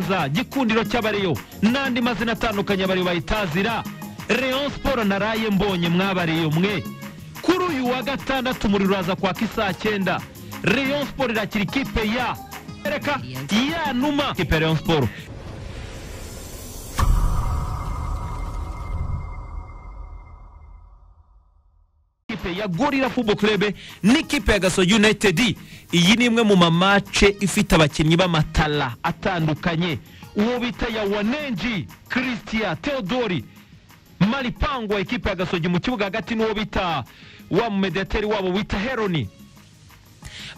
Nyanza, gikundiro cy'abareyo n'andi mazina atandukanye abareyo bayitazira. Rayon Sport naraye mbonye mwabareyo mwe. Kuri uyu wa gatandatu umuriro uraza kwaka isaa 9. Rayon Sport irakira ikipe ya reka ya Numa, ikipe ya Rayon Sport. Ikipe ya Gorilla Football Club n'ikipe ya Gasogi United. Iyi ni imwe mu mamace ifite abakinnyi b'amatala atandukanye. Uwo bita ya Wanenji Christian Theodori Malipango, ikipe ya Gasogi mu kibuga hagati, n'uwo bita wa mediateri wabo wita Heroni.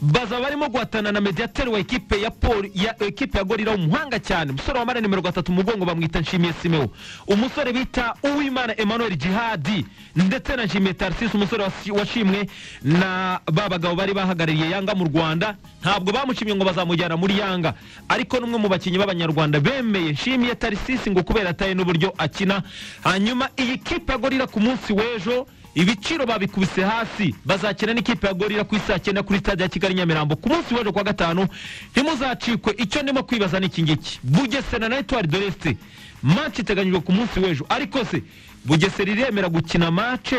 Baza barimo guhatana na mediateri wa ekipe ya Paul, ya ekipe ya Gorilla, umuhanga cyane, umusore wambaye nimero 3 mu mugongo bamwita Nshimiye Simeo, umusore bita Uwimana Emmanuel Jihadi, ndetse na Nshimiye Tarsis, umusore washimwe na babagabo bari bahagarariye Yanga mu Rwanda. Ntabwo bamushimye ngo bazamujyana muri Yanga, ariko numwe mu bakinnyi b'abanyarwanda bemeye Nshimiye Tarsis ngo kubera ataye n'uburyo akina. Hanyuma iyi kipe ya Gorilla ku munsi w'ejo ibiciro babikubise hasi, bazakina n'ikipe ya Gorilla ku isaa 9 kuri stade ya Kigali Nyamirambo ku munsi w'ejo kwa gatanu. Ntimuzacikwe. Icyo ndimo kwibaza ni iki ngiki: Bugesera na Etoile de l'Est, match iteganyijwe ku munsi w'ejo, ariko se Bugesera iremera gukina match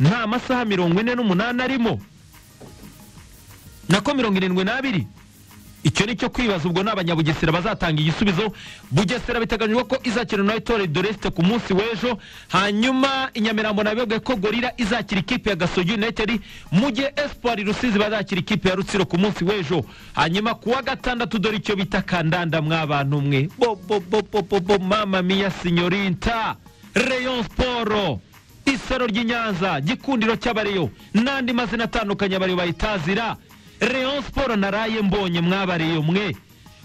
nta masaha 48 arimo, nako 72? Icyo ni cyo kwibaza. Ubwo n'abanyabugesera bazatanga igisubizo. Bugesera biteganyijwe ko izakina na Etoile de l'Est ku munsi w'ejo. Hanyuma Inyamirambo nabibabwiye ko Gorilla izakira ikipe ya Gasogi United, mu gihe Espoir Rusizi bazakira ikipe ya Rutsiro ku munsi w'ejo. Hanyuma kuwa gatandatu dore icyo bita kandanda mwabantu mwe, bo bo bo bo bo, bo mama mia signorinta. Rayon Sport, isaro ry'Inyanza, gikundiro cy'abareyo n'andi mazina atandukanye abareyo bayitazira. Rayon Sport naraye mbonye mwabareyo mwe.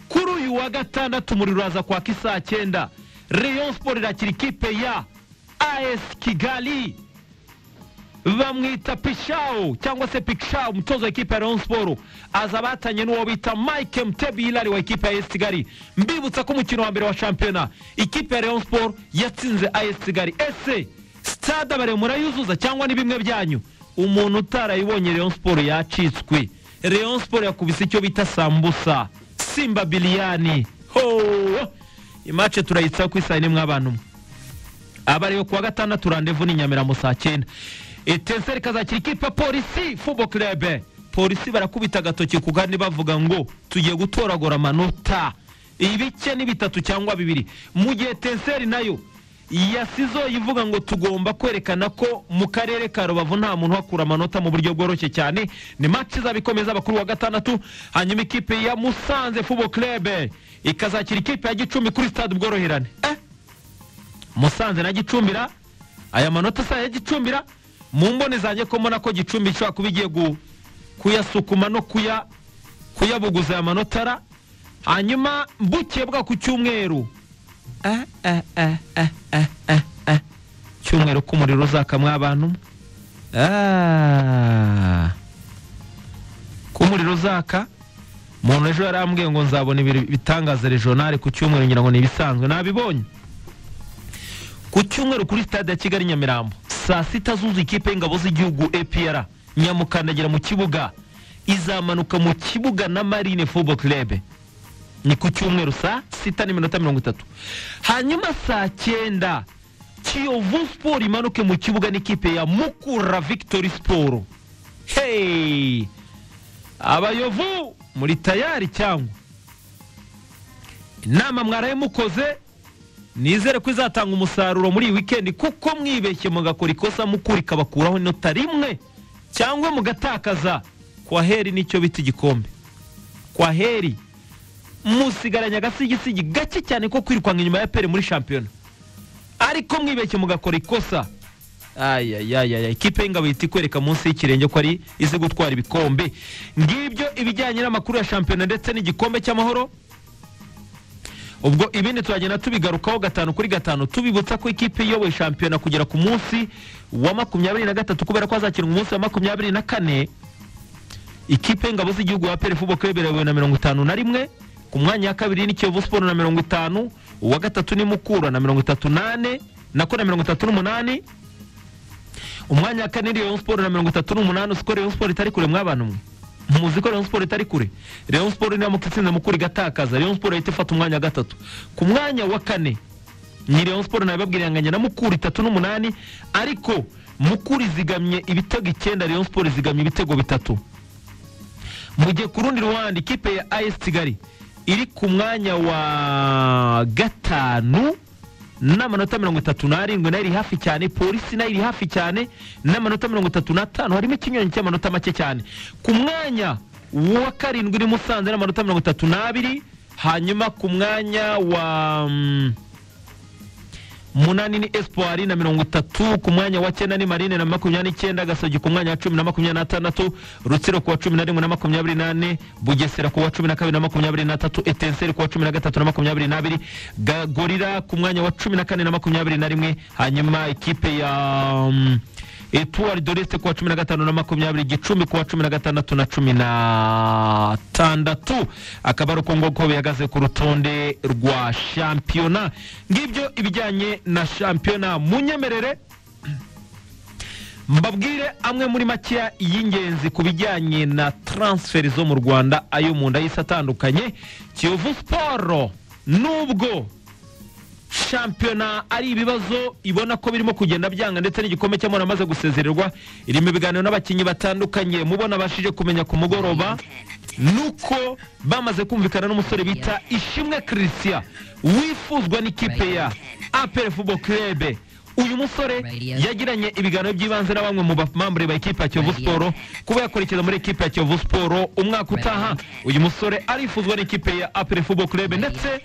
Kuri uyu wa gatandatu umuriro uraza kwaka isaa 9. Rayon Sport irakira ikipe ya AS Kigali, bamwita Pishao cyangwa se Pikshao, umutoza wa ikipe ya Rayon Sport aza batanye n'uwo bita Mike Mtebi Hilary wa ikipe ya AS Kigali. Mbibutsa ko umukino wa mbere wa shampiyona ikipe ya Rayon Sport yatsinze AS Kigali. Ese stade abareyo murayuzuza cyangwa ni bimwe byanyu? Umuntu utarayibonye Rayon Sport yacitswe. Rayon Sport yakubise icyo bita sambusa Simba Biliani. Ho! Imace turayitsa ku isaha nimwe abantu. Abariyo kuwa gatandatu rendez-vous ni Nyamirambo saa 9. Etincelle kazakira ikipe ya Polisi Football Club. Polisi barakubita agatoki ku kandi bavuga ngo tugiye gutoragura amanota ibice ni 3 cyangwa 2. Mu gihe Etincelle nayo yasizo ivuga ngo tugomba kwerekana ko mu karere ka Rubavu nta muntu hakura amanota mu buryo bworoshye cyane. Ni match izabikomeza abakuru wa gatandatu. Hanyuma ikipe ya Musanze Football Club ikazakira ikipe ya Gicumbi kuri stade Ubworoherane. Musanze na Gicumbira, aya manota sa ya Gicumbira mu mbone zanjye ko mbona ko Gicumbi ishobora kuba igiye kuyasukuma no kuyabuguza aya manota. Hanyuma mbukiye bwa ku cyumweru cyumweru k'umuriro uzakamwa abantu, k'umuriro uzaka. Umuntu ejo yarambwiye ngo nzabona ibitangaza regional ku cyumweru, ngira ngo ni ibisanzwe nabibonye. Ku cyumweru kuri stade ya Kigali Nyamirambo saa 6 zuzuye ikipe y'ingabo z'igihugu APR nyamukandagira mu kibuga izamanuka mu kibuga na Marine Football Club. Ni ku cyumweru saa 6:30. Hanyuma saa 9 Kiyovu Sport imanuke mu kibuga n'ikipe ya Mukura Victory Sport. Hey! Abayovu muri tayari cyangwa inama mwaraye mukoze, nizere ko izatanga umusaruro muri iyi weekend, kuko mwibeshye mugakora ikosa Mukura ikabakuraho inota rimwe cyangwa mugatakaza. Kwa heri nicyo bita igikombe. Kwa heri musigaranye agasigisigi gake cyane ko kwirukanka inyuma ya pere muri shampiyona, ariko mwibeshye mugakora ikosa, ayayayaya, ikipe y'ingabo ihita ikwereka munsi y'ikirenge ko ari izi gutwara ibikombe. Ngibyo ibijyanye n'amakuru ya shampiyona ndetse n'igikombe cy'amahoro. Ubwo ibindi turagenda tubigarukaho 5 kuri 5, tubibutsa ko ikipe iyoboye shampiyona kugera ku munsi wa 23, kubera ko hazakinwa umunsi wa 24. Ikipe y'ingabo z'igihugu ya APR Football Club irayobowe na 51, ku mwanya wa kabiri ni Kiyovu Sport na 50, uwa gatatu ni Mukura na 34, nako na 38. Umwanya wa kane ni Rayon Sport na 38. Uko Rayon Sport itari kure mwabantu mwe. Muzi ko Rayon Sport itari kure. Rayon Sport niramuka itsinze Mukura igatakaza, Rayon Sport ihita ifata umwanya wa gatatu. Ku mwanya wa kane ni Rayon Sport, nabibabwira, yanganya na Mukura 38, ariko Mukura izigamye ibitego 9, Rayon Sport izigamye ibitego 3. Mu gihe ku rundi ruhande ikipe ya AS Kigali iri ku mwanya wa gatanu n'amanota 37, nayo iri hafi cyane. Polisi nayo iri hafi cyane n'amanota 35, harimo ikinyuranyo cy'amanota make cyane. Ku mwanya wa karindwi ni Musanze n'amanota 32, hanyuma ku mwanya wa munani ni Espoir na 30, ku mwanya wa 9 ni Marine na 29, Gasogi ku mwanya wa 10 na 26, Rutsiro ku wa 11 na 24, Bugesera ku wa 12 na 23, Etincelle ku wa 13 na 22, Gorilla ku mwanya wa 14 na 21, hanyuma ikipe ya Etoile de l'Est ku wa 15 na 20, Gicumbi ku wa 16 na 16. Akaba ari uko nguko bihagaze ku rutonde rwa shampiyona. Ngibyo ibijyanye na shampiyona. Munyemerere mbabwire amwe muri makeya y'ingenzi ku bijyanye na transfer zo mu Rwanda, ayo mu nda y'isi atandukanye. Kiyovu Sport, nubwo shampiyona ari ibibazo ibona ko birimo kugenda byanga, ndetse n'igikombe cy'amahoro amaze gusezererwa, irimo ibiganiro n'abakinnyi batandukanye. Mubona bashije kumenya ku mugoroba nuko bamaze kumvikana n'umusore bita Ishimwe Christian wifuzwa n'ikipe ya APR Football Club. Uyu musore yagiranye ibiganiro by'ibanze na bamwe mu bamambure ba ekipe ya Kiyovu Sport kuba yakorekeza muri ekipe ya Kiyovu Sport umwaka utaha. Uyu musore arifuzwa n'ikipe ya APR Football Club ndetse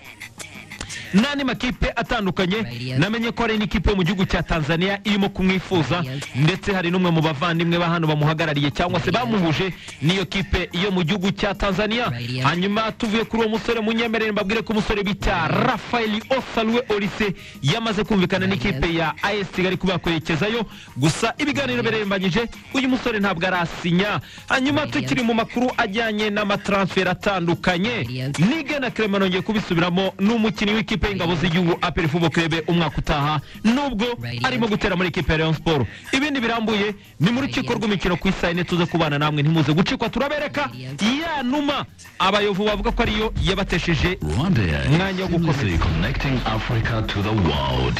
n'andi makipe atandukanye. Namenye ko hari n'ikipe yo mu gihugu cya Tanzania irimo kumwifuza, ndetse hari n'umwe mu bavandimwe ba hano bamuhagarariye cyangwa se bamuhuje n'iyo kipe yo mu gihugu cya Tanzania. Hanyuma tuvuye kuri uwo musore, munyemerere mbabwire ko umusore bita Rafael Osalwe Olise yamaze kumvikana n'ikipe ya AS Kigali kuba yakwerekezayo, gusa ibiganiro birembanyije, uyu musore ntabwo arasinya. Hanyuma tukiri mu makuru ajyanye n'amatransfer atandukanye, Nigena Clement nongeye kubisubiramo, n'umukinnyi w'ikipe y'ingabo z'igihugu APR Football Club umwaka utaha, nubwo arimo gutera muri ekipe ya Rayon Sport. Ibindi birambuye ni mu rukiko rw'imikino ku isaha ine, tuze kubana namwe, ntimuze gucikwa. Turabereka ya numa abayovu bavuga ko ariyo yabatesheje umwanya wo gukomeza. Connecting Africa to the world.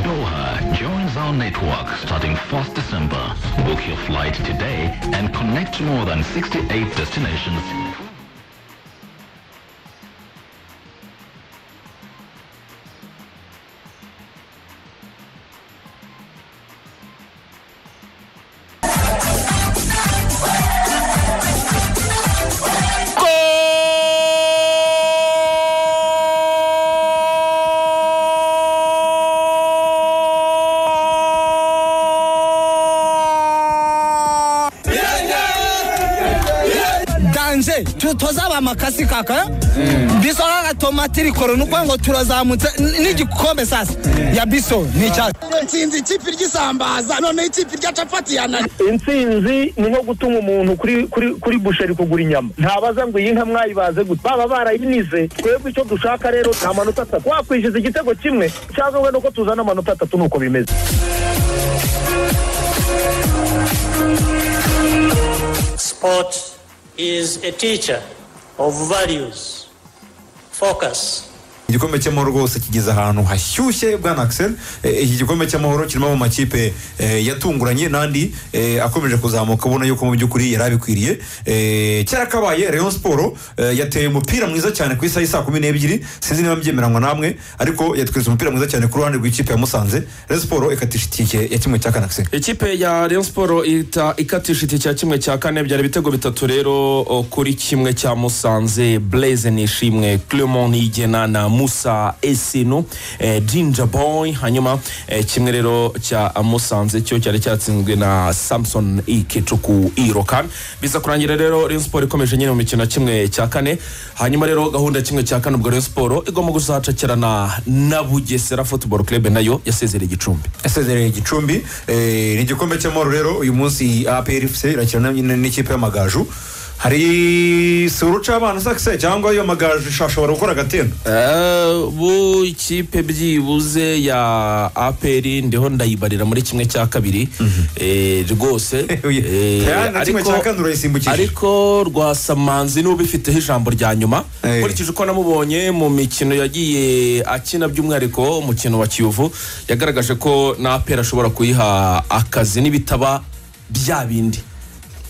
Doha joins our network starting 1st December. Book your flight today and connect to more than 68 destinations. Tuzaba amakasi kaka biso kaka tomati rikoro nuko ngo turazamutse n'igikombe sasa ya biso ni cya intsinzi ikipe ry'isambaza none ikipe rya capati yanani. Intsinzi ni nko gutuma umuntu kuri kuri kuri busheri kugura inyama, ntabaza ngo iyi nka mwayibaze gute, baba barayinize. Twebwe icyo dushaka rero nta manota atatu, wakwishiza igitego kimwe cyangwa we nuko tuzana amanota atatu, nuko bimeze. Sport is a teacher of values, focus. Igikombe cy'amahoro rwose kigeze ahantu hashyushye bwana Axel. Iki gikombe cy'amahoro kirimo mu makipe yatunguranye n'andi akomeje kuzamuka, ubona yuko mu by'ukuri yari abikwiriye. Cyarakabaye Rayon Sport yateye umupira mwiza cyane ku isaha y'isa 12, sinzi niba mbyemeranywa namwe, ariko yatweretse umupira mwiza cyane ku ruhande rw'ikipe ya Musanze. Rayon Sport ikatisha itike ya 1/4 Axel. Ikipe ya Rayon Sport ikatisha itike ya 1/4, byari ibitego bitatu rero kuri kimwe cya Musanze. Blaise Nishimwe, Clement Niyigena na Musa Esinu, Ginger Boy. Hanyuma kimwe rero cya Musanze cyo cyari cyatsinzwe na Samson Ikechuku Irokan. Biza kurangira rero Rayon Sport ikomeje nyine mu mikino 1/4. Hanyuma rero gahunda 1/4 ubwo Rayon Sport igomba guzacakirana na Bugesera Football Club nayo yasezereye Gicumbi. Yasezereye Gicumbi. Ni igikombe cy'amahoro rero uyu munsi APR FC irakina n'ikipe y'Amagaju. Hari si uruca abana sakise cyangwa iyo Amagaju ashobora gukora agatendo. Bu ikipe byibuze ya APR ndiho ndayibarira muri 1/2 rwose. Na 1/4 urayisimbukije. Ariko Rwasamanzi niwe ubifiteho ijambo rya nyuma, nkurikije uko namubonye mu mikino yagiye akina, by'umwihariko umukino wa Kiyovu, yagaragaje ko na APR ashobora kuyiha akazi n'ibitaba bya bindi.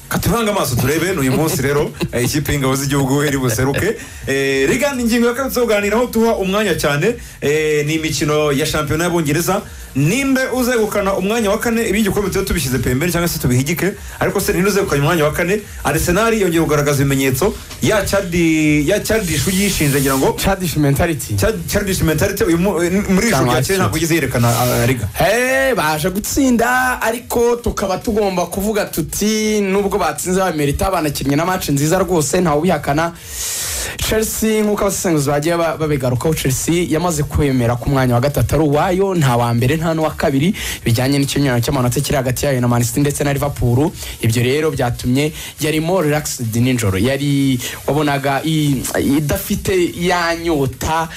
Katubanga amaso turebe n'uyu munsi rero ikipe y'ingabo z'igihugu iri buseruke. Rega ingingo ya kabiri tuganiraho tuha umwanya cyane ni imikino ya shampiyona y'Abongereza. Ninde uzegukana umwanya wa kane? Ibi igikombe tuba tubishyize pembeni cyangwa se tubihigike, ariko se ninde uzegukana umwanya wa kane? Arsenal yongeye kugaragaza ibimenyetso ya childish yishinje, ngira ngo childish mentality, childish mentality uyu muri ijoro ryakeye ntabwo yigeze yerekana Riga. Baje gutsinda, ariko tukaba tugomba kuvuga tuti nubwo batsinze bamerita, banakinnye na match nziza rwose ntawe ubihakana. Chelsea nk'uko abasesenguzi bagiye babigarukaho, Chelsea yamaze kwemera ku mwanya wa gatatu ari uwayo, nta wa mbere nta n'uwa kabiri, bijyanye n'ikinyuranyo cy'amanota kiri hagati yayo na Man City ndetse na Liverpool. Ibyo rero byatumye yari more relaxed nijoro, yari wabonaga idafite ya nyota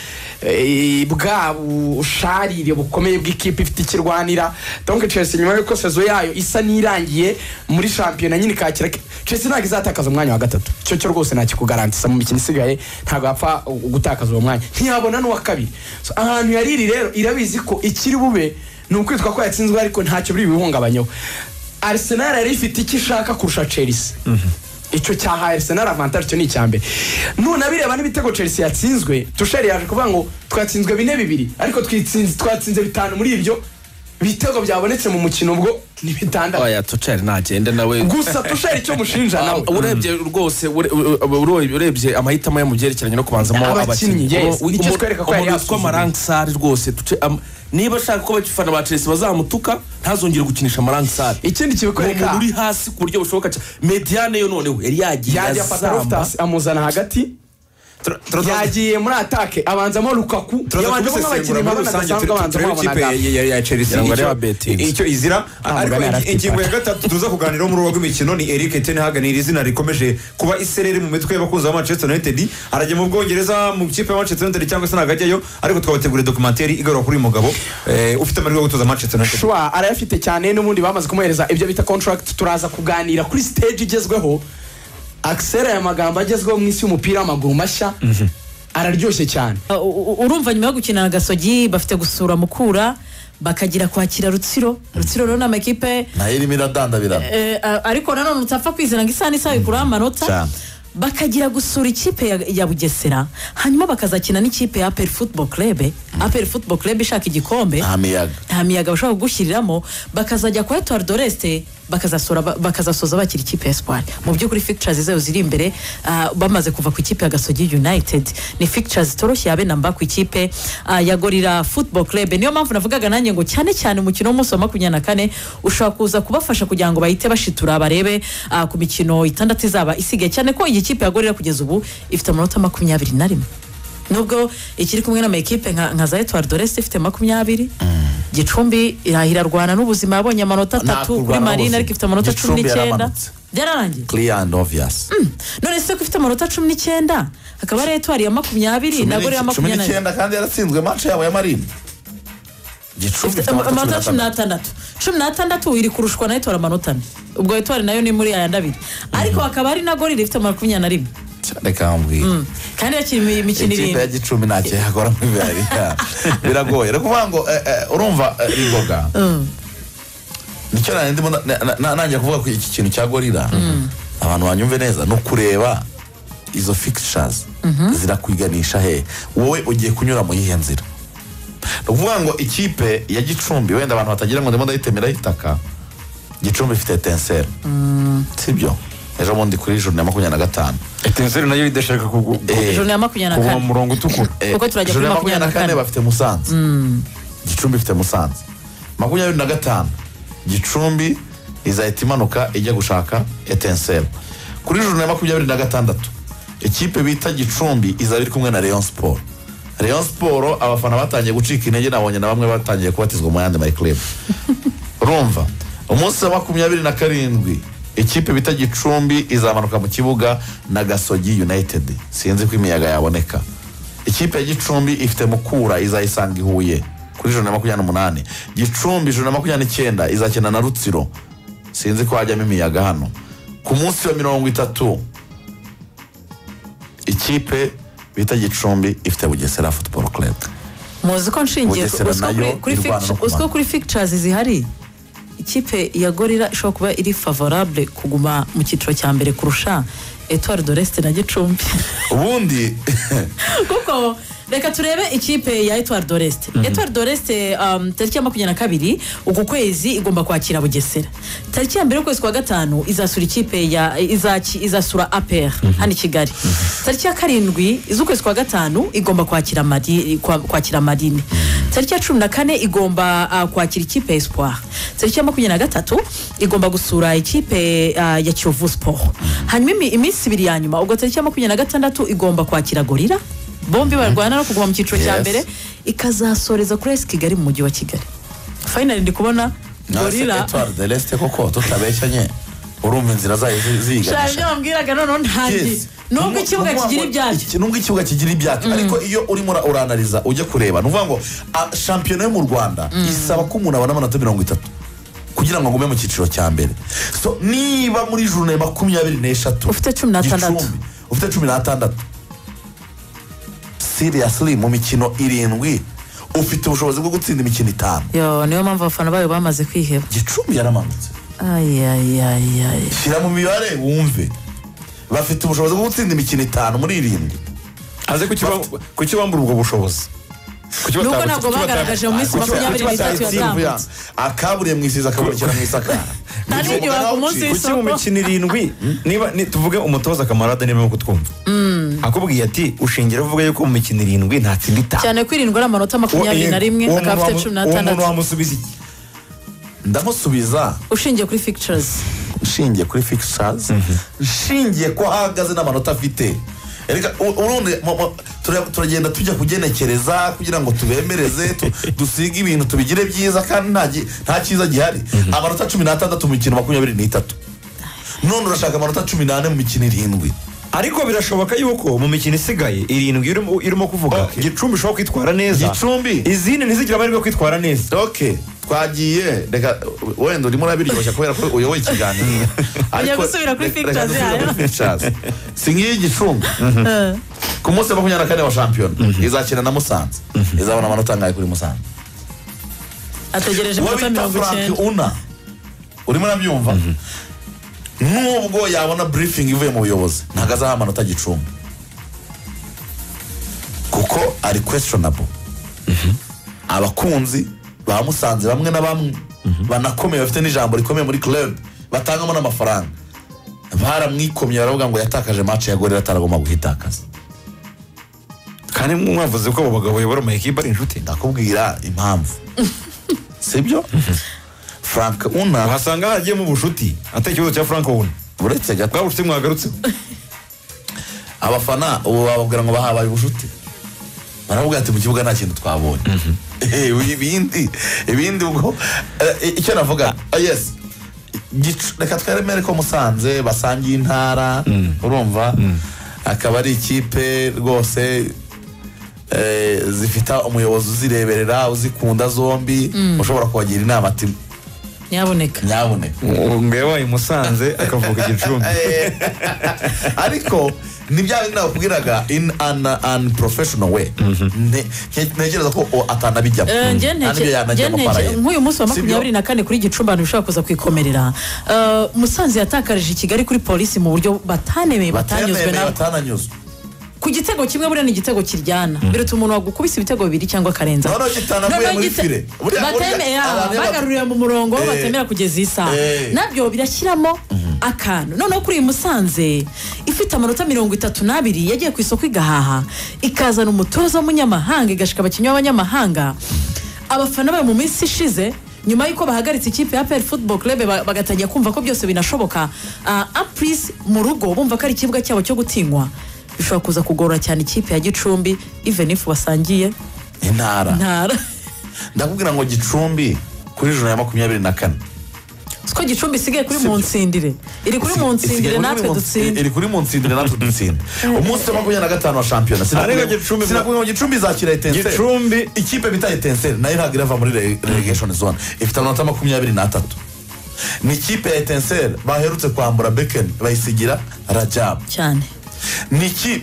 bwa busharire bukomeye bw'ikipe ifite ikirwanira. Donc Chelsea nyuma y'uko saison yayo isa n'irangiye muri shampiyona nyine kakira, Chelsea ntabwo izatakaza umwanya wa gatatu, cyo rwose ntakikugarantisa mu mikino isigaye, ntabwo yapfa gutakaza uwo mwanya, ntiyabona n'uwa kabiri. So, ahantu yariri rero irabizi ko ikiri bube ni ukwitwa ko yatsinzwe, ariko ntacyo biri bihungabanyeho. Arsenal yari ifite icyo ishaka kurusha Chelsea, icyo cyahaye Arsenal avantage, cyo ni icyambere. None abireba n'ibitego Chelsea yatsinzwe, Tuchel yaje kuvuga ngo twatsinzwe 4-2, ariko twatsinze 5 muri ibyo bitego byabonetse mu mukino ubwo ni 6. Oya Tuchel nagende nawe. Gusa Tuchel icyo mushinja nawe urebye rwose, urebye amahitamo ye mu byerekeranye no kubanzamo abakinnyi, nicyo twereka ko yari yasuzumye Marangsar rwose. Niba ashaka ko abafana ba Chelsea bazamutuka, ntazongere gukinisha Marangsar. Ikindi kibikwereka uri hasi ku buryo bushoboka cyane. Mediane yo noneho yari yagiye afata Loftus amuzana hagati, yagiye muri atake abanzamo Lukaku, yabanzamo abakinnyi b'abadasanzwe abanzamo abonaga ya Chelsea icyo izira. Ariko ingingo ya gatatu tuza kuganiraho muri uwo rw'imikino ni Erik ten Hag, ni izina rikomeje kuba isereri mu mitwe y'abakunzi ba Manchester United. Arajya mu Bwongereza mu kipe ya Manchester United cyangwa se nagajyayo, ariko twabateguriye documentary igaruka kuri uyu mugabo ufite amahirwe yo gutoza Manchester United. Shwa arayafite cyane, n'ubundi bamaze kumuhereza ibyo bita contract. Turaza kuganira kuri stage igezweho, Axel, aya magambo agezweho mu isi y'umupira w'amaguru mashya araryoshye cyane. Urumva nyuma yo gukina na Gasogi bafite gusura Mukura, bakagira kwakira Rutsiro. Rutsiro rero n'amakipe nayo irimo iradandabirana, ariko nanone utapfa kwizera ngo isaha n'isaha ikuraho amanota. Bakagira gusura ikipe ya Bugesera, hanyuma bakazakina n'ikipe ya APR Football Club. APR Football Club ishaka igikombe, nta miyaga bashobora kugushyiriramo. Bakazajya kwa Etoile de l'Est, bakazasoza bakira ikipe ya Espoir. Mu by'ukuri fixtures zayo ziri imbere, bamaze kuva ku ikipe ya Gasogi United, ni fixtures zitoroshye yabe namba ku ikipe ya Gorilla Football Club. Niyo mpamvu navugaga nanjye ngo cyane cyane umukino w'umunsi wa 24 ushobora kuza kubafasha kugira ngo bahite bashitura barebe ku mikino 6 izaba isigaye, cyane ko iyi kipe ya Gorilla kugeza ubu ifite amanota 21, nubwo ikiri kumwe na ekipe nka za Etoile de l'Est ifite 20. Gicumbi irahirarwana n'ubuzima, yabonye amanota 3 kuri Marine ariko ifite amanota 19. Byararangiye clear and obvious. None se ko ifite amanota 19 hakaba ari Etoile ya 20 na Gorilla ya 29, kandi yaratsinzwe match yabo ya Marine. Gicumbi ifite amanota 16, 16 iri kurushwa na Etoile amanota 4, ubwo Etoile nayo ni muri aya ndabiri, ariko hakaba ari na Gorilla ifite 21. Reka mbwira kandi yakiri imikino irindwi, ikipe ya Gicumbi ntacyo yakora muri biriya biragoye. Reka kuvuga ngo urumva Rigoga, nicyo ndimo nanjye kuvuga ku iki kintu cya Gorilla, abantu banyumve neza, no kureba izo fixtures zirakwiganisha he, wowe ugiye kunyura mu yihe nzira. Ni ukuvuga ngo ikipe ya Gicumbi, wenda abantu batagira ngo ndimo ndayitemera itaka, Gicumbi ifite Etincelle, sibyo? Ejo bundi kuri journée ya 25 Etincelle nayo idashaka journée ya 24 kuva mu murongo utukura, kuko turajya kuri 24 bafite Musanze. Gicumbi ifite Musanze 25, Gicumbi izahita imanuka ijya gushaka Etincelle. Kuri journée ya 26 ikipe bita Gicumbi izaba iri kumwe na Rayon Sport. Rayon Sport abafana batangiye gucika intege, nabonye na bamwe batangiye kubatizwa mu yandi my club. Urumva umunsi wa 27 Ikipe bita Gicumbi izamanuka mu kibuga na Gasogi United. Sinzi ko imiyaga yaboneka. Ikipe ya Gicumbi ifite Mukura izayisanga i Huye kuri joro 28. Gicumbi joro 29 izakina na Rutsiro. Sinzi ko hajyamo imiyaga hano. Ku munsi wa 30 ikipe bita Gicumbi ifite Bugesera Football Club. Muzi ko nshingiye uziko kuri fixtures zihari ikipe ya Gorilla ishobora kuba iri favorable kuguma mu cyiciro cya mbere kurusha Etoile de l'Est na Gicumbi. Ubundi kuko reka turebe ikipe ya Etoile de l'Est. Etoile de l'Est tariki ya 22 uku kwezi igomba kwakira Bugesera. Tariki ya 1 ukwezi kwa 5 izasura ikipe ya izasura APR hano i Kigali. Tariki ya 7 iz'ukwezi kwa 5 igomba kwakira kwakira Marine. Tariki ya 14 igomba kwakira ikipe ya Espoir. Tariki ya 23 igomba gusura ikipe ya Kiyovu Sport. Hanyuma iminsi ibiri ya nyuma ubwo tariki ya 26 igomba kwakira Gorilla. Bombi barwana no kuguma mu cyiciro cya mbere ikazasoreza kuri AS Kigali mu mujyi wa Kigali. Finally ndi kubona Gorilla Etoile de l'Est koko tutabeshyanye urumva inzira zayo ziganisha. Sha mbwiraga none ntangi nubwo ikibuga kigira ibyacyo. Nubwo ikibuga kigira ibyacyo ariko iyo urimo uranaliza ujye kureba nuvuga ngo shampiyona yo mu Rwanda isaba ko umuntu abona amanota 30 kugira ngo agume mu cyiciro cya mbere. So niba muri journée 23 ufite 16 ufite 16 seriously mu mikino 7 ufite ubushobozi bwo gutsinda imikino 5. Yo niyo mpamvu abafana bayo bamaze kwiheba. Gicumbi yaramanutse. Ay. Shyira mu mibare wumve. Bafite ubushobozi bwo gutsinda imikino 5 muri 7. Aze kukibambura ubwo bushobozi. Nuko ntabwo bagaragaje mu minsi 23 yatambutse. Akaburiye mu isiza akaburikira mu isakara. Kuki mu mikino 7 niba tuvuge umutoza Kamarade niba mu kutwumva. Akubwiye ati ushingira uvuga yuko mu mikino 7 ntatsinda 5. Cyane kwirindwa amanota 21 akaba afite 16. Uwo muntu wamusubiza iki? Ndamusubiza ushingiye kuri fixtures. Ushingiye kuri fixtures. Ushingiye ko ahagaze n'amanota afite. Erega urundi turagenda tujya kugenekereza kugira ngo tubemereze dusige ibintu tubigire byiza kandi nta cyiza gihari. Amanota 16 mu mikino 23. None urashaka amanota 14 mu mikino 7. Ariko birashoboka yuko mu mikino isigaye 7 irimo kuvuga Gicumbi ishobora kwitwara neza. Gicumbi izindi ntizigira amahirwe yo kwitwara neza. Okay. Twagiye reka wenda urimo urabiryoshya kubera ko uyoboye ikiganiro. Ariko gusubira kuri fixtures yayo. Si ngiyi Gicumbi. Ku munsi wa 24 wa shampiyona izakina na Musanze. Izabona amanota angahe kuri Musanze? Ategereje amanota 90. Urimo urabyumva? Nubwo yabona briefing ivuye mu buyobozi ntago azaha amanota Gicumbi. Kuko ari questionable. Abakunzi bamusanze bamwe na bamwe banakomeye bafite n'ijambo rikomeye muri club batangamo n'amafaranga baramwikomye baravuga ngo yatakaje match ya Gorilla ataragomba guhitakaza. Kandi mwavuze ko abo bagabo bayobora mu equipe ari inshuti. Ndakubwira impamvu. Sibyo? Frank Una uhasanga hagiye mu bushuti atari ikibazo cya Frank Una. Uretse gato bwa bushuti mwagarutse. Abafana ubu bababwira ngo bahabaye ubushuti. Baravuga ati mu kibuga nta kintu twabonye. Ibindi ubwo icyo navuga yes reka tweremere ko Musanze basangiye intara urumva akaba ari ikipe rwose zifite umuyobozi uzireberera uzikunda zombi ushobora kubagira inama ati nyaboneka ngo yabaye Musanze akavuga Gicumbi. Ariko ni bya bindi nakubwiraga in an unprofessional way. Ntekereza ko atanabijyamo. Nk'uyu munsi wa 24 kuri Gicumbi abantu bishobora kuza kwikomerera. Musanze yatakarije Kigali kuri polisi mu buryo batanemeye batanyuzwe nabo. Ku gitego kimwe buriya ni igitego kiryana. Biruta umuntu wagukubise ibitego bibiri cyangwa akarenza. Noneho gitanavuye muri file. Bagaruriye mu murongo batemera kugeza isaha. Nabyo birashyiramo akantu. Noneho kuri Musanze ifite amanota 32 yagiye ku isoko igahaha ikazana umutoza w'umunyamahanga igashika abakinnyi b'abanyamahanga. Abafana bayo mu minsi ishize nyuma yuko bahagaritse ikipe ya APR Football Club bagatangira kumva ko byose binashoboka. Ampris mu rugo bumva ko ari ikibuga cyabo cyo gutinywa. Bishobora kuza kugorora cyane ikipe ya Gicumbi even if wasangiye intara. Ndakubwira ngo Gicumbi kuri joro ya 24 Ko Gicumbi isigaye kuri Munsindire, iri kuri Munsindire natwe dutsinde, iri kuri Munsindire natwe dutsinde. Umunsi wa 25 wa shampiyona sinakubwiye ngo Gicumbi izakira Etincelle. Gicumbi ikipe bita Etincelle nayo ntabwo irava muri relegation zone, ifite amanota 23. Ni ikipe ya Etincelle baherutse kwambura Beken bayisigira Rajab cyane.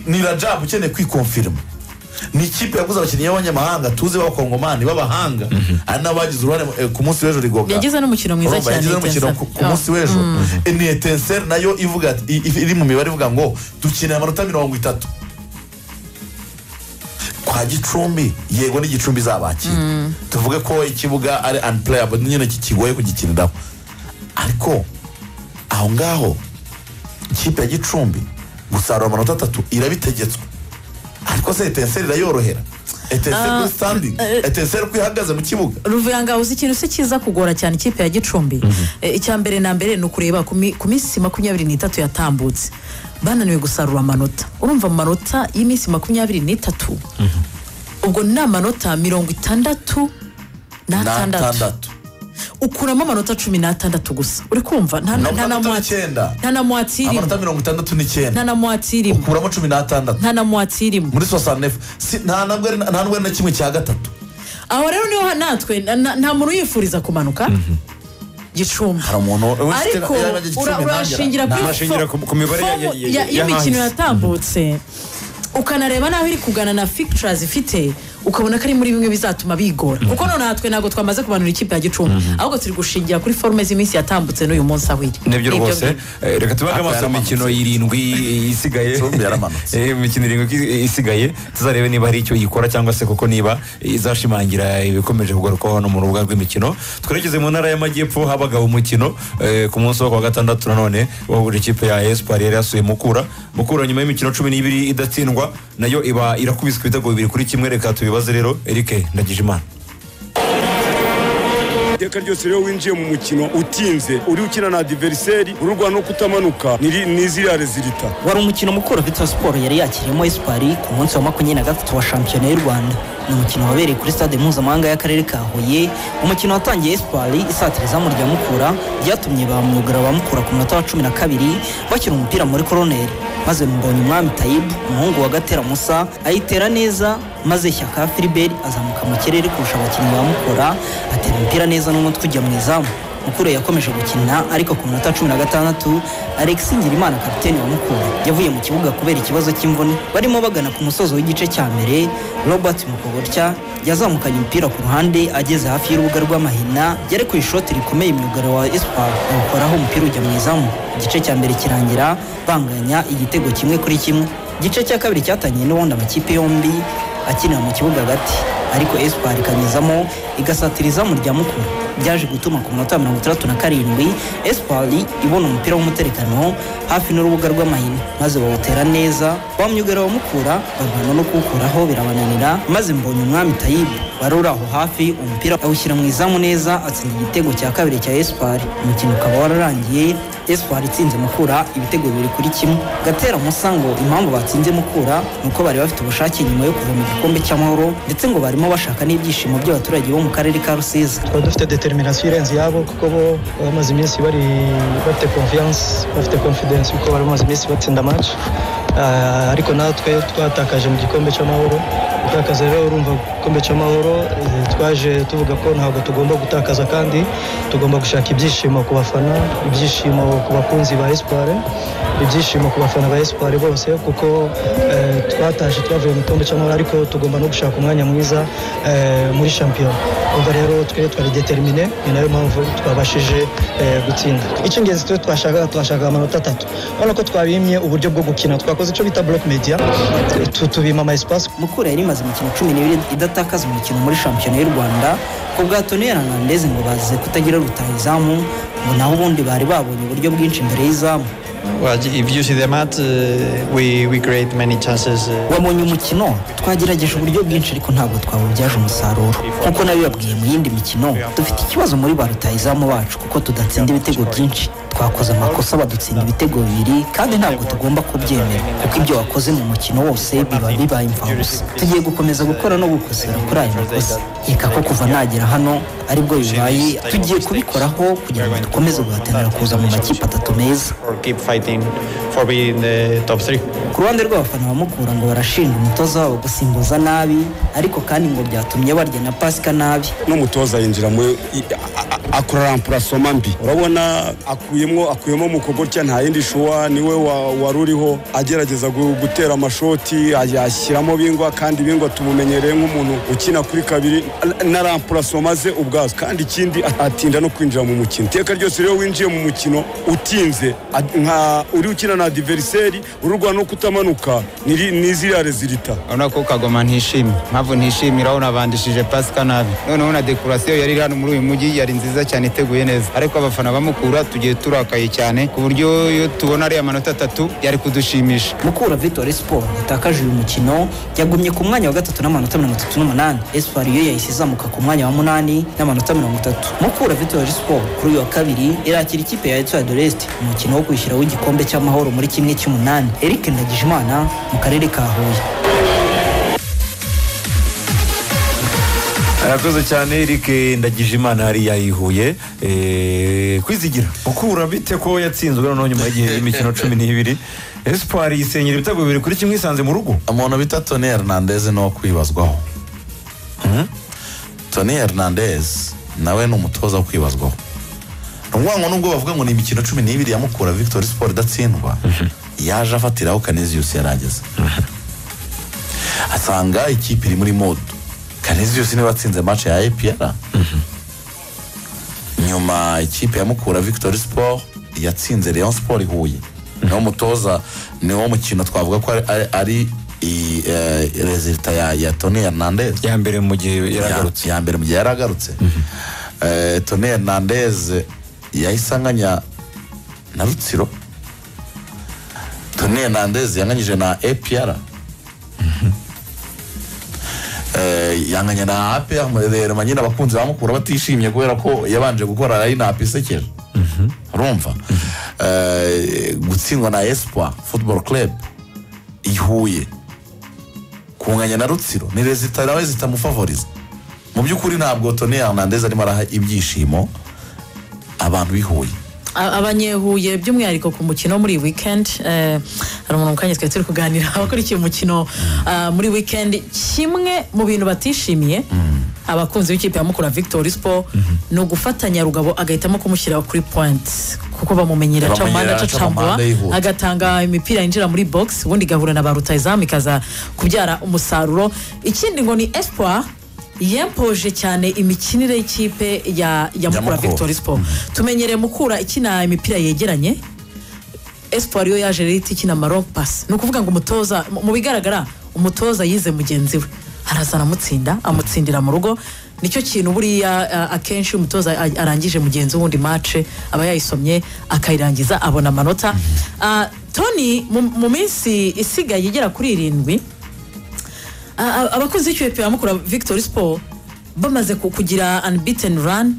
Ni Rajab ukeneye kwikonfirma. Ni ikipe yaguze abakinnyi b'abanyamahanga tuzi b'abakongomani b'abahanga, ari n'abagize uruhare ku munsi w'ejo Rigoga yagize n'umukino mwiza cyane, yagize n'umukino ku munsi w'ejo. Ni Etincelle nayo ivuga iri mu mibare ivuga ngo dukeneye amanota 30 kwa Gicumbi. Yego ni Gicumbi izabakira, tuvuge ko ikibuga ari unplayable nyine kigoye kugikiniraho, ariko aho ngaho ikipe ya Gicumbi gusarura amanota 3 irabitegetswe. Ariko se Etincelle irayorohera? Etincelle kuri standing, Etincelle ko ihagaze mu kibuga. Ruvuyanga, uzi ikintu se kiza kugora cyane ikipe ya Gicumbi? Icya mbere na mbere ni ukureba ku minsi 23 yatambutse bananiwe gusarura amanota. Urumva amanota y'iminsi 23, ubwo ni amanota 66, ukuramo amanota 16 gusa. Uri kumva nta na mwatsi irimo, amanota 69 nta na mwatsi irimo, ukuramo 16 nta na mwatsi irimo muri 69, nta nabwo na kimwe cya gatatu. Aho rero niho natwe nta muntu yifuriza kumanuka Gicumbi, ariko urashingira ku mibare y'imikino yatambutse, ukanareba naho iri kugana na fixtures ifite, ukabona ko ari muri bimwe bizatuma bigora. Kuko none natwe ntabwo twamaze kumanura ikipe ya Gicumbi, ahubwo turi gushingira kuri forme z'iminsi yatambutse n'uyu munsi aho iri. Nibyo rwose. Reka tubage amaso imikino 7 isigaye. Imikino 7 isigaye tuzarebe niba hari icyo yikora cyangwa se kuko niba izashimangira ibikomeje kugarukaho hano mu rubuga rw'imikino. Twerekeze mu ntara y'Amajyepfo, habaga umukino ku munsi wa gatandatu nanone wahuje ikipe ya Espoir yari yasuye Mukura. Mukura nyuma y'imikino 12 idatsindwa nayo iba irakubiswe ibitego 2-1. Reka tubibaze rero Eric Ndagijimana. Iteka ryose rero winjiye mu mukino utinze uri ukina na adversaire ururwa no kutamanuka ni ziriya resulta. Wari umukino Mukura Victory Sport yari yakiriyemo Espoir ku munsi wa 23 wa shampiyona y'u Rwanda. Ni umukino wabereye kuri stade mpuzamahanga y'akarere ka Huye. Umukino watangiye Espoir isatira izamu rya Mukura, ryatumye ba myugariro ba Mukura ku munota wa 12 bakina umupira muri koroneri, maze Mbonye Umwami Tayib umuhungu wa Gatera Musa ayitera neza, maze Shyaka Philibert azamuka mu kirere kurusha abakinnyi ba Mukura, atera umupira neza n'umutwe ujya mu izamu. Mukura yakomeje gukina, ariko ku munota 16 Alex Ngirimana kapiteni wa Mukura yavuye mu kibuga kubera ikibazo cy'imvune. Barimo bagana ku musozo w'igice cya mbere, Robert Mukoborya yazamukanye umupira ku ruhande ageze hafi y'urubuga rw'amahina, yari ku ishoti rikomeye imyugariro wa Espoir awukoraho umupira ujya mu izamu. Igice cya mbere kirangira banganya igitego 1-1. Igice cya kabiri cyatangiye n'ubundi amakipe yombi akinira mu kibuga hagati, ariko Espoir ikanyuzamo igasatira izamu rya Mukura. Byaje gutuma ku munota 67 Espoir ibona umupira w'umuterekano hafi n'urubuga rw'amahina, maze bawutera neza ba myugariro wa Mukura barwana no kuwukuraho birabananira, maze Mbonye Umwami Tayib wari uri aho hafi umupira awushyira mu izamu neza atsinda igitego cya kabiri cya Espoir. Umukino ukaba wararangiye Espoir itsinze Mukura ibitego 2-1. Gatera Musa ngo impamvu batsinze Mukura nuko bari bafite ubushake nyuma yo kuva mu gikombe cy'amahoro, ndetse ngo barimo bashaka n'ibyishimo by'abaturage bo mu karere ka Rusizi. Twari dufite determination irenze yabo, kuko bo bamaze iminsi bari bafite confiance, bafite confidence kuko bari bamaze iminsi batsinda match. Ariko natwe twatakaje mu gikombe cy'amahoro. Gutakaza rero urumva igikombe cy'amahoro, twaje tuvuga ko ntabwo tugomba gutakaza, kandi tugomba gushaka ibyishimo ku bafana, ibyishimo ku bakunzi ba Espoir, ibyishimo ku bafana ba Espoir bose, kuko twataje twavuye mu gikombe cy'amahoro, ariko tugomba no gushaka umwanya mwiza muri shampiyona. Ubwo rero twe twari determine, ni nayo mpamvu twabashije gutsinda. Icy'ingenzi twe twashakaga amanota 3. Urabona ko twabimye uburyo bwo gukina, twakoze icyo bita block media, tubima ama espace. Mukura yari imaze imikino 12 idatakaza umukino muri shampiyona y'u Rwanda ku bwa Tony Hernandez ngo bazize kutagira rutahizamu, ngo naho ubundi bari babonye uburyo bwinshi imbere y'izamu. Well, if you see the match, we create many chances. Wabonye umukino, twagerageje uburyo bwinshi ariko ntabwo twabubyaje umusaruro. Nkuko nabibabwiye mu yindi mikino, dufite ikibazo muri ba rutahizamu bacu kuko tudatsinda ibitego byinshi. Twakoze amakosa badutsinda ibitego bibiri kandi ntabwo tugomba kubyemera kuko ibyo wakoze mu mukino wose biba bibaye imfabusa. Tugiye gukomeza gukora no gukosora kuri ayo makosa. Nkeka ko kuva nagera hano aribwo bibaye, tugiye kubikoraho kugira ngo dukomeze guhatanira kuza mu makipe atatu meza. Ku ruhande rw'abafana ba Mukura ngo barashinja umutoza wabo gusimbuza nabi, ariko kandi ngo byatumye barya na Pasika nabi. N'umutoza yinjira muri akora remplacement mbi, urabona akuyemo Mukogotya, nta yindi shuwa niwe wari uriho agerageza gutera amashoti ayashyiramo Bingwa, kandi Bingwa tumumenyereye nk'umuntu ukina kuri kabiri na remplacement ze ubwazo. Kandi ikindi atinda no kwinjira mu mukino. Iteka ryose rero winjiye mu mukino utinze nka uri ukina na adversaire ururwa no kutamanuka ni ziriya resultat. Urabona ko Kagoma ntishimye, mpamvu ntishimira aho nabandishije Pasika nabi. Noneho na decoration yari hano muri uyu mujyi yari nziza cyane iteguye neza, ariko abafana bamukura tugiye turakaye cyane ku buryo iyo tubona ari amanota atatu yari kudushimisha. Mukura Victory Sport yatakaje uyu mukino yagumye ku mwanya wa gatatu n'amanota 38. Espoir yo yahise izamuka ku mwanya wa 8 n'amanota 30. Mukura Victory Sport kuri uyu wa kabiri irakira ikipe ya Etoile de l'Est umukino wo kwishyira w'igikombe cy'amahoro muri 1/8. Eric Ndagijimana mu karere ka Huye. Arakoze cyane Eric Ndagijimana hariya i Huye. Kwizigira Mukura bite ko yatsinzwe noneho nyuma y'igihe imikino 12 Espoir yisenyera ibitego 2-1 isanze mu rugo. Umuntu bita Tony Hernandez no kwibazwaho. Tony Hernandez nawe ni umutoza wo kwibazwaho. Ngo nubwo bavuga ngo ni imikino 12 ya Mukura Victory Sport idatsindwa, yaje afatiraho Canisius yarageze. Asanga ikipe iri muri mode. Canisius niwe watsinze match ya APR. Nyuma ikipe ya Mukura Victory Sport yatsinze Rayon Sport i Huye. Niwo mutoza, niwo mukino twavuga ko ari resultat ya Tony Hernandez ya mbere mu gihe yaragarutse. Ya mbere mu gihe yaragarutse. Tony Hernandez yahise anganya na Rutsiro. Tony Hernandez yanganyije na APR. Yanganya na APR rero manyina abakunzi bamukura batishimye kubera ko yabanje gukora line up isekeje. Urumva gutsindwa na Espoir Football Club i Huye, kunganya na Rutsiro ni resultat nawe zitamufavoriza. Mu by'ukuri ntabwo Tony Hernandez arimo araha ibyishimo abantu bihuye. Abanyehuye by'umwihariko ku mukino muri weekend, hari umuntu mukanye twari turi kuganira abakurikiye umukino muri weekend, kimwe mu bintu batishimiye abakunzi b'ikipe ya Mukura Victory Sport no gufatanya Rugabo agahitamo kumushyira kuri point kuko bamumenyera camanda cacambwa agatanga imipira yinjira muri box ubundi gahura na ba rutahizamu ikaza kubyara umusaruro. Ikindi ngo ni Espoir yempoje cyane imikinire y'ikipe ya Mukura Victory Sport. Tumenyereye Mukura ikina imipira yegeranye, Espoir yo yaje rero ikina maron pass. Ni ukuvuga ngo umutoza mu bigaragara umutoza yize mugenzi we araza aramutsinda, amutsindira mu rugo. Nicyo kintu buriya akenshi umutoza arangije mugenzi wundi match aba yayisomye akayirangiza abona amanota. Tony mu minsi isigaye igera kuri 7 abakozi b'ikipe ya Mukura Victory Sport bamaze kugira unbeaten run,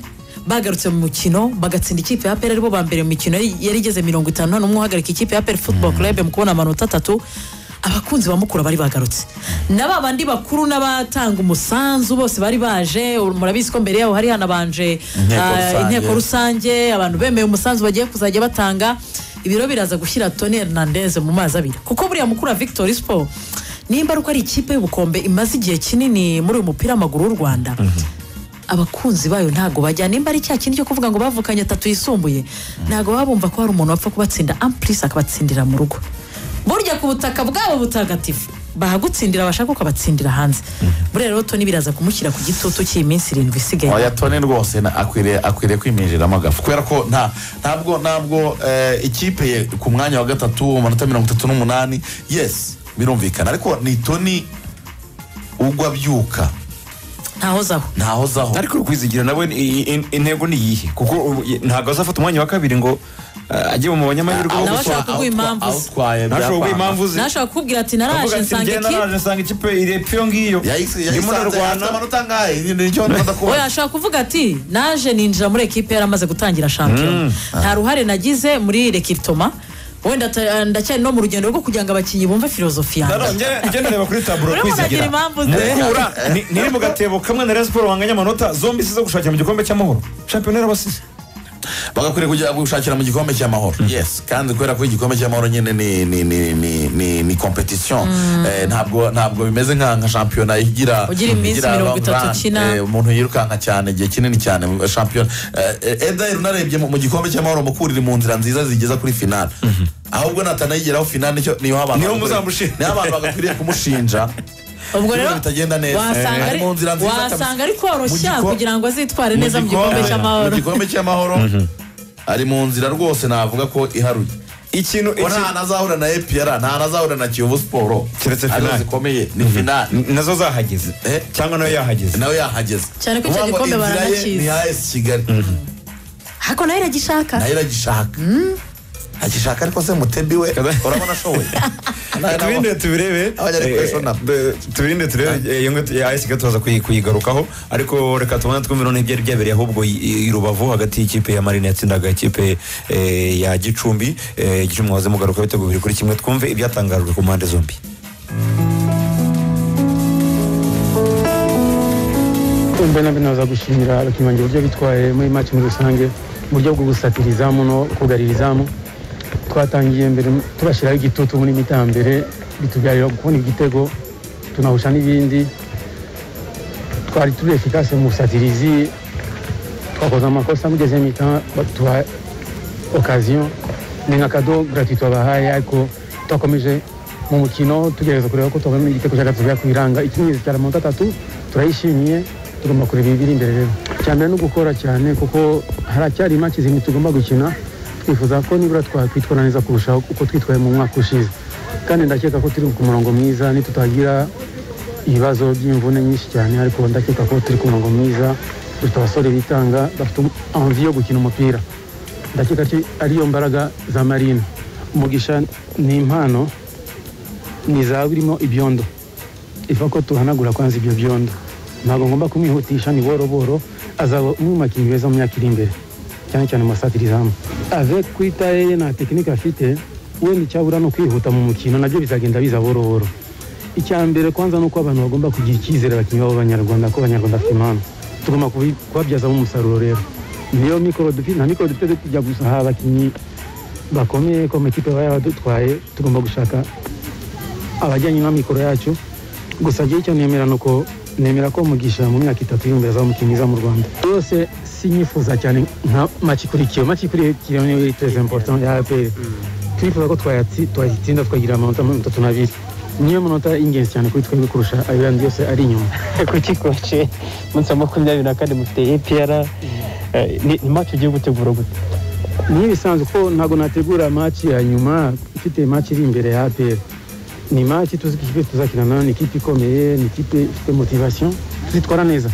bagarutse mu mukino bagatsinda ikipe ya APR aribo ba mbere mu mikino yari igeze 50 n'umwe uhagarika ikipe ya APR Football Club mu kubona amanota 3. Abakunzi ba Mukura bari bagarutse naba bandi bakuru n'abatanga umusanzu bose bari baje. Murabizi ko mbere yaho hari hanabanje inteko rusange, abantu bemeye umusanzu bagiye kuzajya batanga. Ibiro biraza gushyira Tony Hernandez mu mazi abiri kuko buriya Mukura Victory Sport nimba ari uko ari ikipe y'ubukombe imaze igihe kinini muri uyu mupira w'amaguru w'u Rwanda, abakunzi bayo ntago bajya nimba ari cya kintu cyo kuvuga ngo bavukanye 3 yisumbuye, ntago babumva ko hari umuntu wapfa kubatsinda amplis akabatsindira mu rugo. Burya ku butaka bwabo butagatifu bahagutsindira bashaka ukabatsindira hanze. Buriya rero Tony biraza kumushyira ku gitutu cy'iminsi 7 isigaye. Oya Tony rwose akwiriye kwiminjiramo agafu kubera ko ntabwo ikipe ku mwanya wa gatatu amanota 38 yes birumvikana, ariko ni Tony ugwa byuka ntahozaho. Ariko Kwizigira nawe intego ni iyihe? Kuko ntabwo azafata umwanya wa kabiri ngo agiye mu banyamahirwe Nawe ashobora kuguha impamvu ze. Nawe ashobora kuguha impamvu ze. Nawe ashobora kukubwira ati naraje nsanga ekipe, naraje nsanga ikipe iri epfo iyo ngiyo, ndimo ndarwana. Amanota angahe? Nicyo Oya, ashobora kuvuga ati naje ninjira muri ekipe yaramaze gutangira shampiyona, nta ruhare nagize muri recrutement, wenda ndacyari no mu rugendo rwo kugira ngo abakinnyi bumve filozofi yanjye. Njye ndareba kuri taburo, Urimo uragira Kwizigira. impamvu ze. Mukura niri mu gatebo kamwe na Rayon Sports, banganya amanota zombi, si zo gushakira mu gikombe cy'amahoro, shampiyona yarabasize. Bagakwiriye kujya gushakira mu gikombe cy'amahoro, yes, kandi kubera ko igikombe cy'amahoro nyine ni competition. Ntabwo bimeze nka shampiyona igira Ugira iminsi igira 30 long run. ukina. Umuntu yirukanka cyane igihe kinini cyane mu shampiyona. Eda unarebye mu gikombe cy'amahoro, Mukura iri mu nzira nziza zigeza kuri finale, ahubwo natanayigeraho finale nicyo niho abantu Niho muzamushinja. Niho abantu bagakwiriye kumushinja Ubwo rero ibintu bitagenda neza. wasanga Ari ari mu nzira nziza kabisa. wasanga ari koroshya kugira ngo azitware neza mu gikombe cy'amahoro. Mu gikombe cy'amahoro ari mu nzira rwose, navuga ko iharuye ikintu ko nta nazahura na APR, nta nazahura na Kiyovu Sport, Keretse arizo finale. zikomeye, ni finale. Nazo zahageze cyangwa nayo yahageze. Nawe yahageze. Cyane ko icyo Uvuga ngo gikombe inzira ye baranakizi. ni AS Kigali. Ariko nayo iragishaka. Nayo iragishaka, agishaka, ariko se Mutebi we urabona ashoboye? Tubirinde tubirebe. Tubirinde turebe, iyo nkweto ya AS Kigali tuza kuyigarukaho, ariko reka tubone twumve noneho ibyari byabereye ahubwo i Rubavu hagati y'ikipe ya Marine yatsindaga ikipe ya Gicumbi. Gicumbi mwaze mugaruka ibitego 2-1. Twumve ibyatangajwe ku mpande zombi. Mbona binaza gushimira abakinnyi banjye uburyo bitwaye muri match muri rusange, mu buryo bwo gusatira izamu no kugarira izamu. Twatangiye mbere tubashyiraho igitutu muri mi-temps mbere, bitubyarira kubona igitego, tunahusha n'ibindi. Twari turi efficace mu busatirizi, twakoze amakosa mugeze mi-temps batuha occasion, ni nka cadeau gratuit babahaye, ariko twakomeje mu mukino tugerageza kureba ko twabona igitego cya gatatu kwiranga ikinyezi cya amanota 3. Turayishimiye, tugomba kureba ibiri imbere. Rero icya mbere ni ugukora cyane, kuko haracyari match zimwe tugomba gukina. Twifuza ko nibura twakwitwara neza kurushaho uko twitwaye mu mwaka ushize, kandi ndakeka ko turi ku murongo mwiza nitutagira ibibazo by'imvune nyinshi cyane, ariko ndakeka ko turi ku murongo mwiza. Dufite abasore bitanga, bafite envie yo gukina umupira, ndakeka ko ariyo mbaraga za Marine. Umugisha ni impano, ni zahabu irimo ibyondo, ifa ko tuhanagura kwanza ibyo byondo. Ntabwo ngomba kumwihutisha, ni boro boro, azaba umwe mu bakinnyi beza mu myaka iri imbere, cyane cyane mu masatirizamu avec kwita ye na technique afite. Wenda icyabura no kwihuta mu mukino, nabyo bizagenda biza boro boro. Icya mbere kwanza ni uko abantu bagomba kugira icyizere abakinnyi babo b'Abanyarwanda, ko Abanyarwanda bafite impano, tugomba kubabyazamo umusaruro. Rero niyo mikoro dufite, nta mikoro dufite tujya gusa abakinnyi bakomeye ko amakipe baba yabadutwaye, tugomba gushaka abajyanye n'amikoro yacu. Gusa njyewe icyo nemera ni uko nemera ko Mugisha mu myaka 3 yumva azaba umukinnyi mwiza mu Rwanda yose. Sinyifuza cyane nka match ikurikiye, match ikurikiye ni très important ya APR, turifuza ko twayitsinda tukagira amanota 32, niyo manota y'ingenzi cyane kuri twebwe kurusha ayo yandi yose ari inyuma. Kuki coach, umunsi wa 24 mufite APR, ni match ugiye gutegura gute? Ni ibisanzwe ko ntabwo nategura match ya nyuma mfite match iri imbere ya APR. Ni match tuzi ko ikipe tuzakina nayo ni ikipe ikomeye, ni ikipe ifite motivation, tuzitwara neza.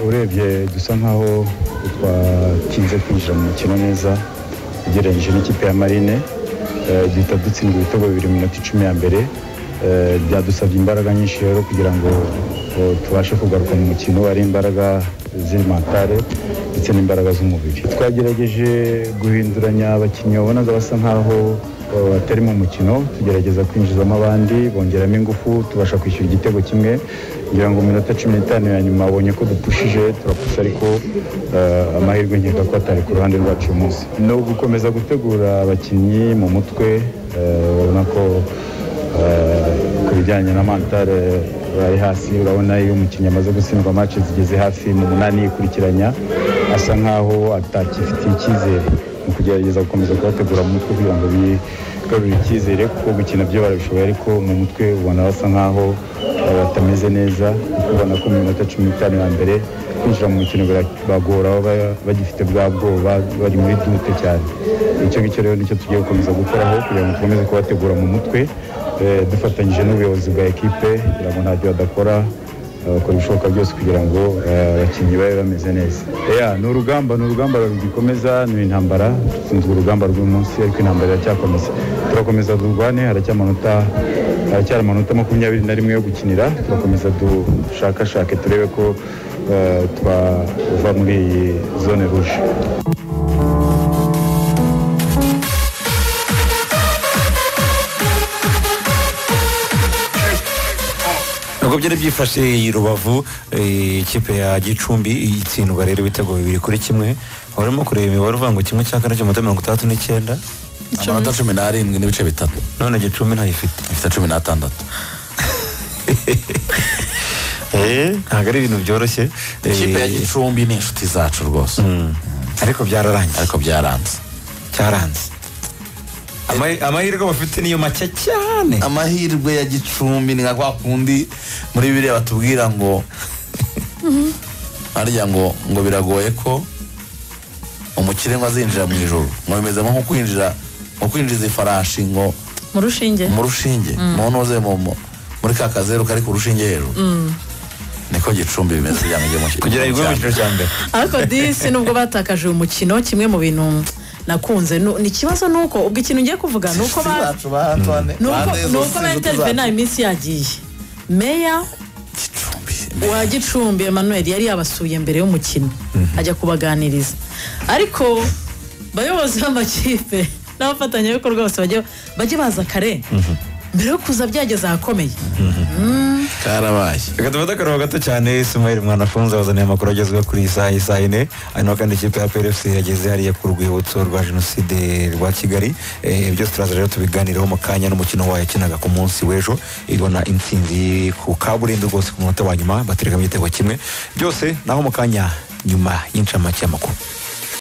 Urebye dusa nkaho twatinze kwinjira mu mukino neza ugereranyije n'ikipe ya Marine. Duhita dutsindwa ibitego 2 mu minota 10 ya mbere. Byadusabye imbaraga nyinshi rero kugira ngo tubashe kugaruka mu mukino, ari imbaraga ziri mentale ndetse n'imbaraga z'umubiri. Twagerageje guhinduranya abakinnyi wabonaga basa nkaho batari mu mukino, tugerageza kwinjizamo abandi bongeramo ingufu, tubasha kwishyura igitego kimwe. Ngira ngo mu minota 15 ya nyuma babonye ko dupushije, turapusha, ariko amahirwe nkeka ko atari ku ruhande rwacu uyu munsi. No gukomeza gutegura abakinnyi mu mutwe, urabona ko ku bijyanye na mentale bari hasi. Urabona iyo umukinnyi amaze gutsindwa match zigeze hafi mu 8 yikurikiranya, asa nkaho atakifitiye icyizere. Mu kugerageza gukomeza kubategura mu mutwe kugira ngo bigarurire icyizere, kuko gukina byo barabishoboye, ariko mu mutwe ubona basa nkaho batameze neza, kuko ubona ko mu minota 15 ya mbere Kwinjira mu mukino birabagora, baba bagifite bwa bwoba, bari muri doute cyane. Icyo ngicyo rero nicyo tugiye gukomeza gukoraho kugira ngo dukomeze kubategura mu mutwe, dufatanyije n'ubuyobozi bwa ekipe, kugira ngo ntacyo badakora, bakora ibishoboka byose kugira ngo abakinnyi babe bameze neza. Yeah, ni urugamba rugikomeza, ni intambara. Dutsinzwe urugamba rw'uyu munsi, ariko intambara iracyakomeza. Turakomeza durwane, haracyari amanota 21 yo gukinira. Turakomeza dushakashake turebe ko twava muri iyi zone rouge. Nubwo byari byifashe i Rubavu, ikipe ya Gicumbi itsindwa rero ibitego 2-1. Urimo kureba imibare uvuga ngo 1/4 cy'amanota 69, amanota 17.3. None Gicumbi ntayifite, ifite 16. Ntabwo ari ibintu byoroshye. Ikipe ya Gicumbi ni inshuti zacu rwose, ariko byararangiye, ariko byaranze, cyaranze. Amahirwe bafite niyo make cyane. Amahirwe ya Gicumbi ni nka kwa kundi muri biriya batubwira ngo arya ngo biragoye ko umukire ngo azinjira mu ijoro, ngo bimeze nko kwinjira, nko kwinjiza ifarashi ngo mu rushinge, mu rushinge, mu ntuze, muri ka kazeru kari ku rushinge hejuru. Niko Gicumbi bimeze kugira ngo kugira ngo mu cyiciro cya mbere. Ariko disi nubwo batakaje uyu mukino, kimwe mu bintu nakunze ni kibazo nuko ubwo ikintu ngiye kuvuga nuko nuko ba iminsi yagiye meya wa Gicumbi Emmanuel yari yabasuye mbere y'umukino, ajya kubaganiriza, ariko bayobozi b'amakipe n'abafatanyabikorwa bose bajye baza kare mbere yo kuza byageze ahakomeye. Karabaye. Reka dufate akaruhuko gato cyane. Ismail Mwanafunzi wazaniye amakuru agezweho kuri iyi saha y'isaha 4. Hanyuma kandi ikipe ya PRFC yageze hariya ku rwibutso rwa jenoside rwa Kigali. Byose turaza rero tubiganireho mu kanya, n'umukino wayo yakinaga ku munsi w'ejo ibona intsinzi ku kaburimbo rwose ku munota wa nyuma baterekamo igitego kimwe. Byose naho mu kanya nyuma y'incamake y'amakuru.